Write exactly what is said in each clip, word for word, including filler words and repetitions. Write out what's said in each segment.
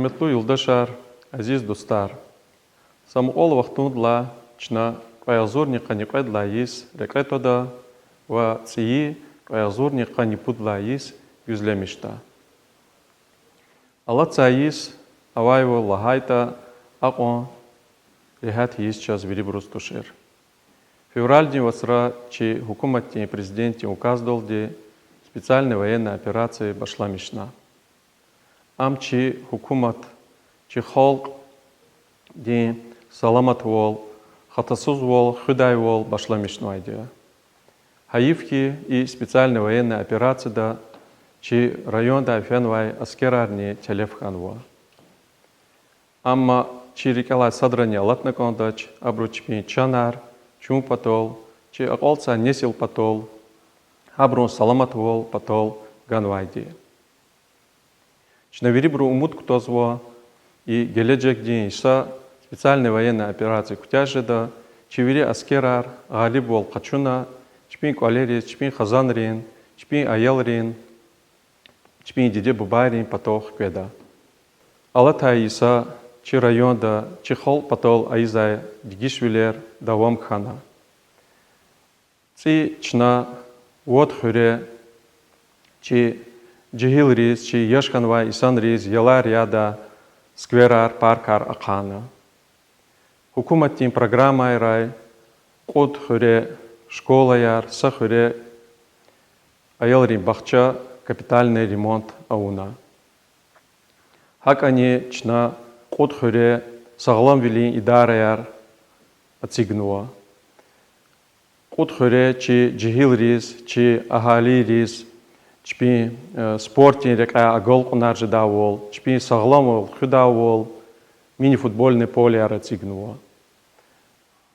Гьуьрметлу юлдашар, азиз дустар! Са мукьвал вахтундилай чна кьве агъзурни къанни кьвед лагьай йис рекье твада ва цӀийи кьве агъзурни къанни пуд лагьай йис гуьзлемишда. Алатзавай йис авайвал лагьайтӀа, акьван регьят йис чаз вирибуруз тушир. Февралдин вацра чи гьукуматдин, президентдин указдалди специальная военная операция башламишна. Ам чи гьукумат, чи халкьдин саламатвал, хатасузвал хуьдайвал башламишнавайди я. Гьайиф хьи, и специальная военная операцияда чи райондай фенвай аскерарни телеф хьанва. Амма чи рикӀелай садрани алатна кӀандач, абуру чпин чанар чун патал, чи акьалтзавай несил патал, гьабурун саламатвал патал ганвайди. Чна вирибуру умуд кутазва, и гележегдин йиса специальная военная операция куьтягь жеда, чи вири аскерар гъалибвал къачуна, чпин кӀвалериз, чпин хизанрин, чпин аялрин, чпин диде-бубайрин патав хкведа. Алатай йиса чи районда чи халкь патал ийизвай дегишвилер давам хьана. ЦӀи чна вад хуьре чи жегьилриз, чи яш хьанвай инсанриз ялар ядай скверар, паркар ахъайна. Гьукуматдин программайрай кьуд хуьре школаяр, са хуьре аялрин бахча капитальный ремонт авуна. ГьакӀани чна кьуд хуьре сагъламвилин идараяр эцигнава. Кьуд хуьре чи жегьилриз, чи агьалийриз, чпин, э, спортдин рекьяй агалкьунар жедайвал, чпин сагъламвал хуьдайвал мини-футбольный полеяр эцигнава.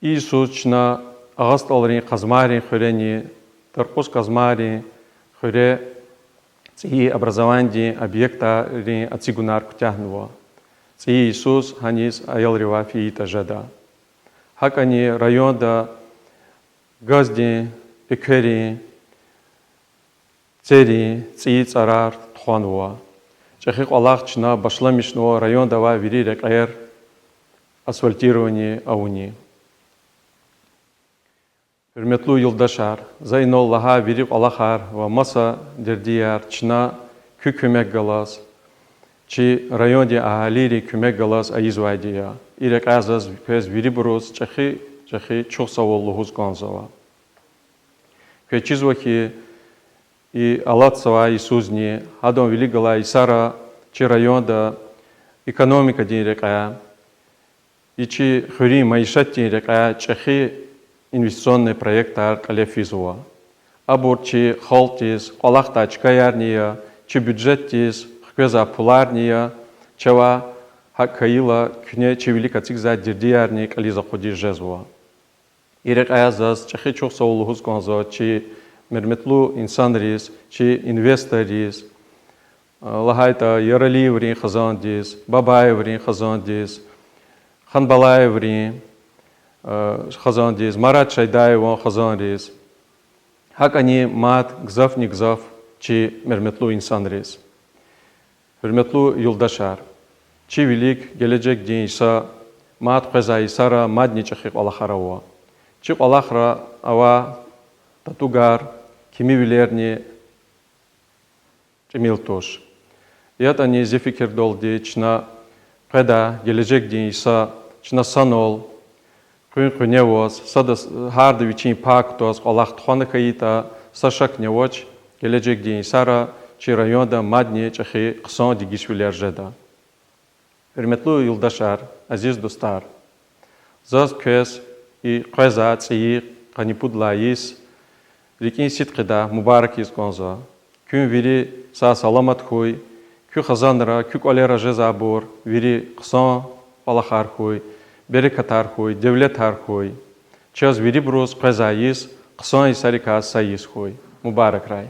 И йисуз чна Агъа СтӀалрин Къазмайрин хуьрени, Таркьус Къазмайрин хуьре цӀийи образованидин объектрин эцигунар куьтягьнава. ЦӀийи йисуз гьаниз аялривай фейитӀа жеда. ГьакӀани районда газдин, экверин, церин цӀийи цӀарар тухванва. ЧӀехи кӀвалах чна башламишнава районда авай вири рекьер асфальтирование авуни. Гьуьрметлу юлдашар, за инал лагьай вири кӀвалахар ва маса дердияр чна куь куьмек галаз, чи райондин агьалийрин куьмек галаз ийизвайди я. И рекьяй заз квез вирибуруз чӀехи, чӀехи чухсагъул лугьуз кӀанзава. Квез чизва хьи, и алатзавай йисузни, гьадан вилик галай йисара чи районда экономикадин рекьяй, и чи хуьруьн майишатдин рекьяй чӀехи инвестиционный проектар кьиле физва. Абур чи халкьдиз кӀвалахдай чкаярни я, чи бюджетдиз хквезвай пуларни я, чавай гьакӀ хьайила куьне чи вилик эцигзавай дердиярни кьилиз акъудиз жезва. И рекьяй заз чӀехи чухсагъул лугьуз кӀанзава чи гьуьрметлу инсанриз, чи инвесторриз, лагьайтӀа Яралиеврин хизандиз, Бабаеврин хизандиз, Ханбалаеврин хизандиз, Марат Шайдаеван хизанриз, гьакӀани мад гзафни гзаф чи гьуьрметлу инсанриз. Гьуьрметлу юлдашар, чи вилик гележегдин йиса мад къвезвай йисара мадни чӀехи кӀвалахар ава. Чи кӀвалахра авай татугар, кимивилерни тӀимил туш. ЯтӀани зи фикирдалди чна къведай гележегдин йиса чна санал, къуьн-къуьне аваз, сада с-, гьарда вичин пай кутаз кӀвалах тухвана хьайитӀа, са шакни авач, гележегдин йисара чи районда мадни чӀехи хъсан дегишвилер жеда. Гьуьрметлу юлдашар, азиз дустар! Заз квез и къвезвай цӀийи къанни пуд лагьай йис рикӀин сидкьидай мубарак ийиз кӀанзава. Куьн вири сагъ-саламат хьуй, куь хизанра, куь кӀвалера жезвайбур вири хъсан кӀвалахар хьуй, берекатар хьуй, девлетар хьуй. Чаз вирибуруз къвезвай йис хъсан йисарикай са йис хьуй. Мубаракрай!